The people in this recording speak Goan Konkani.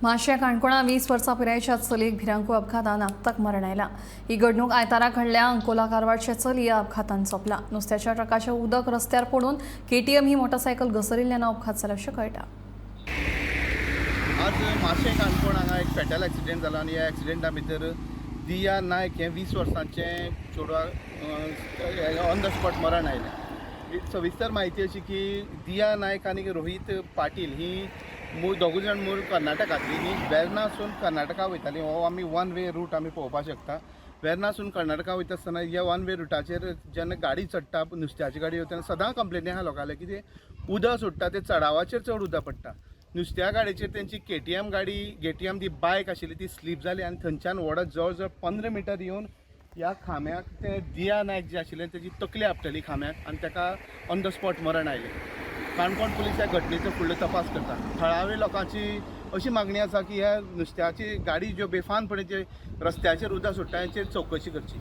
म्हापशें काणकोणा 20 वर्सां पिरायेच्या चलयेक भिरांकूळ अपघातान आत्ताक मरण आयलां. ही घडणूक आयतारा घडल्या. अंकोला कारवारचे चली ह्या अपघातान सोंपला. नुस्त्याच्या ट्रकाचें उदक रस्त्यार पडून केटीएम ही मोटरसायकल घसरिल्ल्यान अपघात जाला अशें कळटा. आज माशें काणकोण हांगा एक फेटल एक्सिडेंट जाला आनी ह्या एक्सिडेंटा भितर दिया नायक हें 20 वर्सांचें चेडवाक ऑन the spot मरण आयलें. सविस्तर म्हायती अशी की दिया नायक आनी रोहीत पाटील ही मूळ दोगूय जाण मूळ कर्नाटकांतली. ही वेर्नासून कर्नाटका वयताली. हो आमी वन वे रूट आमी पळोवपाक शकता. वेर्नासून कर्नाटका वयता आसतना ह्या वन वे रुटाचेर जेन्ना गाडी चडटा, नुस्त्याची गाडी वता, तेन्ना सदां कंप्लेनी आहा लोकांले की ते उदक सोडटा, ते चडावाचेर चड उदक पडटा. नुस्त्या गाडयेचेर तेंची केटीएम गाडी, केटीएम ती बायक आशिल्ली ती स्लीप जाली आनी थंयच्यान वडत जवळ जवळ 15 मिटर येवन ह्या खांब्याक ते दिया नायक जे आशिल्ले तेजी तकली आपटली खांब्याक आनी ताका ऑन the spot मरण आयलें. काणकोण पुलीस ह्या घटनेचो फुडलो तपास करता. थळावे लोकांची अशी मागणी आसा की ह्या नुस्त्याची गाडी ज्यो बेफानपणे जे रस्त्याचेर उदक सोडटा हेचेर चवकशी करची.